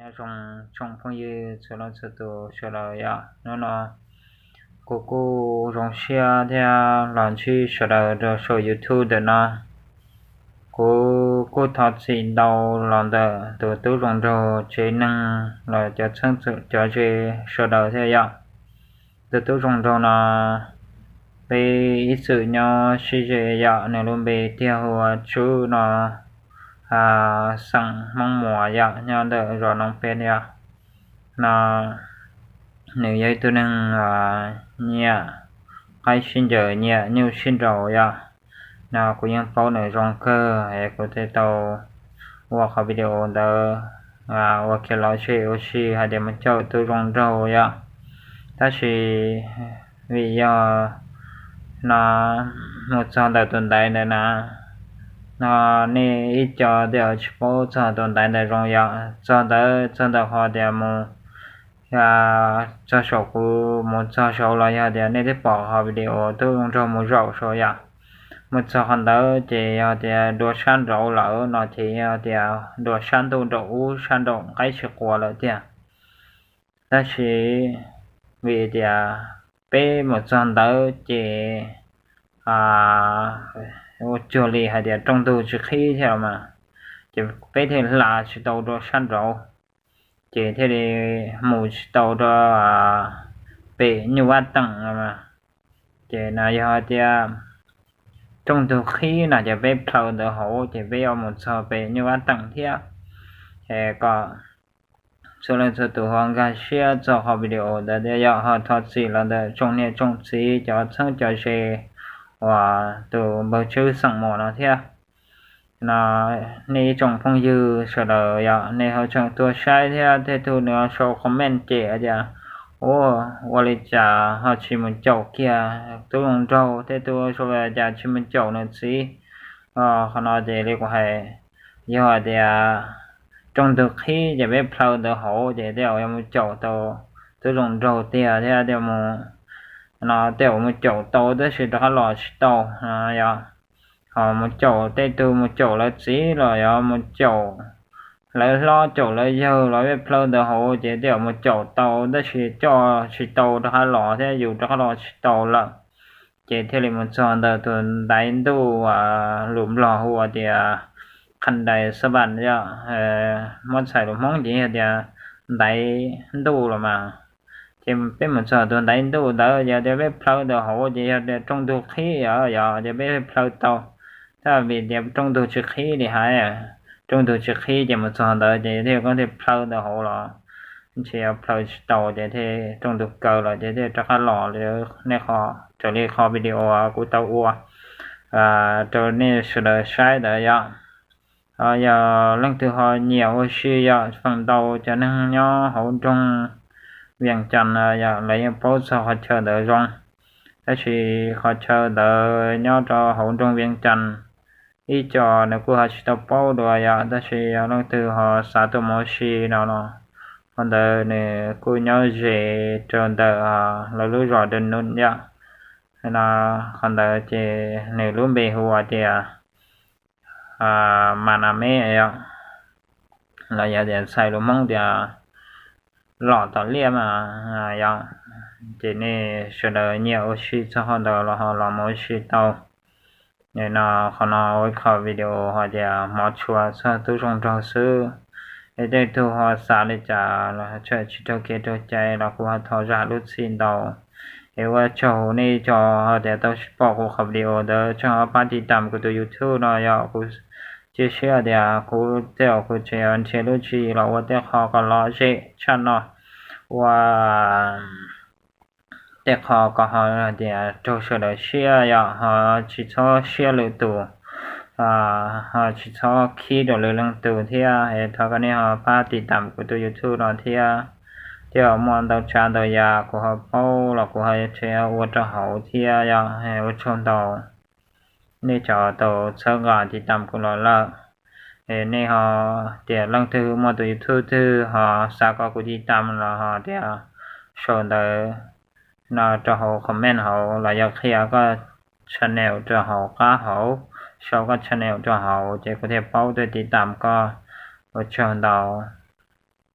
Nyob zoo tsoom phooj ywg txhua leej txhua tus sawv daws yom, hnub no kuv kuj zoo siab thiab los ntsib sawv daws rau saum YouTube ntawm no. Kuv kuj thov txim ntau los ntawm tus tub zoo nraug tsev neeg los cov txheeb txheem cov ze sawv daws thiab yom. Tus tub zoo nraug no peb ib txwm nyob sib ze yom, nws lub npe tiag hu ua Tswb no, xeem Hmoob Muas yom, nyob ntawm zos Noo Peb yom. No nws yog ib tug neeg nyiam qaib sib ncaws, nyiam nyuj sib nraus yom. No kuv yeej paub nws zoo kawg es kuv thiaj tau ua qhov video ntawd ua kev lom zem ua si hais tias mus caum tub zoo nraug yom. Tab sis vim yog no mus txog ntawm tus ntaiv ntawd na, no nej ib co twb tsis paub txog tus ntaiv ntawd zoo yom. Txog ntawd txog ntawm qhov tias mus txog saum, kuv mus txog saud los yog tias nej twb pom qhov video tub zoo nraug mus zaum saud yom. Mus txog qhov ntawd ces yog tias dua sab nraud lawm no ces yog tias dua sab ntuj nraum ub, sab nraum qaib tsis quas lawm tiag. Tab sis vim tias peb mus txog ntawd ces ua cuag li hais tias rooj ntug tsis qhib thiab los mas, ces peb thiaj hla tsis tau rau sab nraud, ces thiaj li mus tsis tau rau pem Nyuj Vaj Teem los mas. Ces no yog tias rooj ntug qhib no ces peb plhaw ntawd hauv ces peb yuav mus txog pem Nyuj Vaj Teem thiab. Es kom txhua leej txhua tus ho nkag siab txog qhov video ntawd thiab yom, ho thov txim los ntawm tsoom niam tsoom txiv cov txheeb cov ze uas tus npawg Tswb xeem Muas no thiab. No nej ib tsoom phooj ywg sawv daws yom, nej ho tseem tuaj saib thiab tej tug nws sau comment cem tias ua, ua li cas ho tsis mus caum kiag tub zoo nraug, tej tug sau li cas tsis mus caum nws txiv. Qhov no ces li kuv hais, yog tias rooj ntug qhib ces peb plhaw ntawd hauv ces tej zaum yuav mus caum tau tub zoo nraug tiag thiab tej zaum mus, no tej zaum mus caum tau tab sis rov qab los tsis tau. Yog ho mus caum tej tug, mus caum lawv txiv los yog mus caum lawv hlob caum lawv yawg los peb plhaw ntawd hauv ces tej zaum mus caum tau tab sis coj tsis tau rov qab los thiab yus rov qab los tsis tau lawm. Ces thiaj li mus txog ntawm tus ntaiv ntuj lus Nplog hu ua tias Khandai Sabat yom, muab txhais lus Hmoob ces yog tias ntaiv ntuj los mas. Ces peb mus txog tus ntaiv ntuj ntawd yog tias peb plhaw ntawd hauv ces yog tias rooj ntug qhib yom, yog tias peb plhaw tau. Tab vim tias rooj ntug tsis qhib li hais, rooj ntug tsis qhib ces mus txog ntawd ces thiaj koj thiaj plhaw ntawd hauv los ntshe plhaw tsis tau ces thiaj rooj ntug kaw los ces thiaj rov qab los li nej qhov, raws li qhov video kuv tau ua rau nej sawv daws saib ntawd yom. Yog leej twg ho nyiam ua si yom, feem ntau cov neeg nyob hauv nroog Vias Cas yom lawv yeej paub txog qhov chaw ntawd zoo. Tab sis qhov chaw ntawd nyob rau hauv nroog Vias Cas, ib co nws kuj ho tsis tau paub dua yom, tab sis yog leej twg ho xav tuaj mus ua si no los qhov ntawd nws kuj nyob ze rau ntawm lawv lub zos Dawm Num yom. No qhov ntawd ces nws lub npe hu ua tias Mas Nas Meb yom, los yog tias txhais lus Hmoob tias Los Tom Liaj mas yom. Ces nej sawv daws nyiam ua si txog qhov ntawd los ho los mus ua si tau. No qhov no ua ib qho video ho tias hmov tshua txog tub zoo nraug xwb. Es tej tug ho xav li cas los tseem tsis raug kev raug cai los kuv ho thov zam lub txim ntau. Es ua tsaug nej cov ho tias tau pom kuv qhov video ntawd tseem ho pab tiv tam kuv tus YouTube no yom. Kuv cia siab tias kuv tej zaum kuv tseem yuav nrhiav lub tswv yim los ua tej qho kom lom zem tshaj no, ua tej qho kom ho tias raug sawv daws siab yom, ho tsis txhob siab lwm tus, ho tsis txhob khib rau lwm leej tus thiab. Es thov kom nej ho pab tiv tam kuv tus YouTube no thiab. Thiab muaj ntau tsav ntau yam kuv ho paub los kuv ho tseem ua rau hauv thiab yom. Ua tsaug ntau nej cov tau txhawb nqa tiv tam kuv los lawm. Es nej ho tias leej twg muaj tus YouTube twg ho xav kom kuv tiv tam los ho tias sau ntawd no rau hauv comment hauv los yog qhia koj channel rau hauv qab hauv, sau koj channel rau hauv ces kuv thiaj paub tuaj tiv tam koj. Ua tsaug ntau.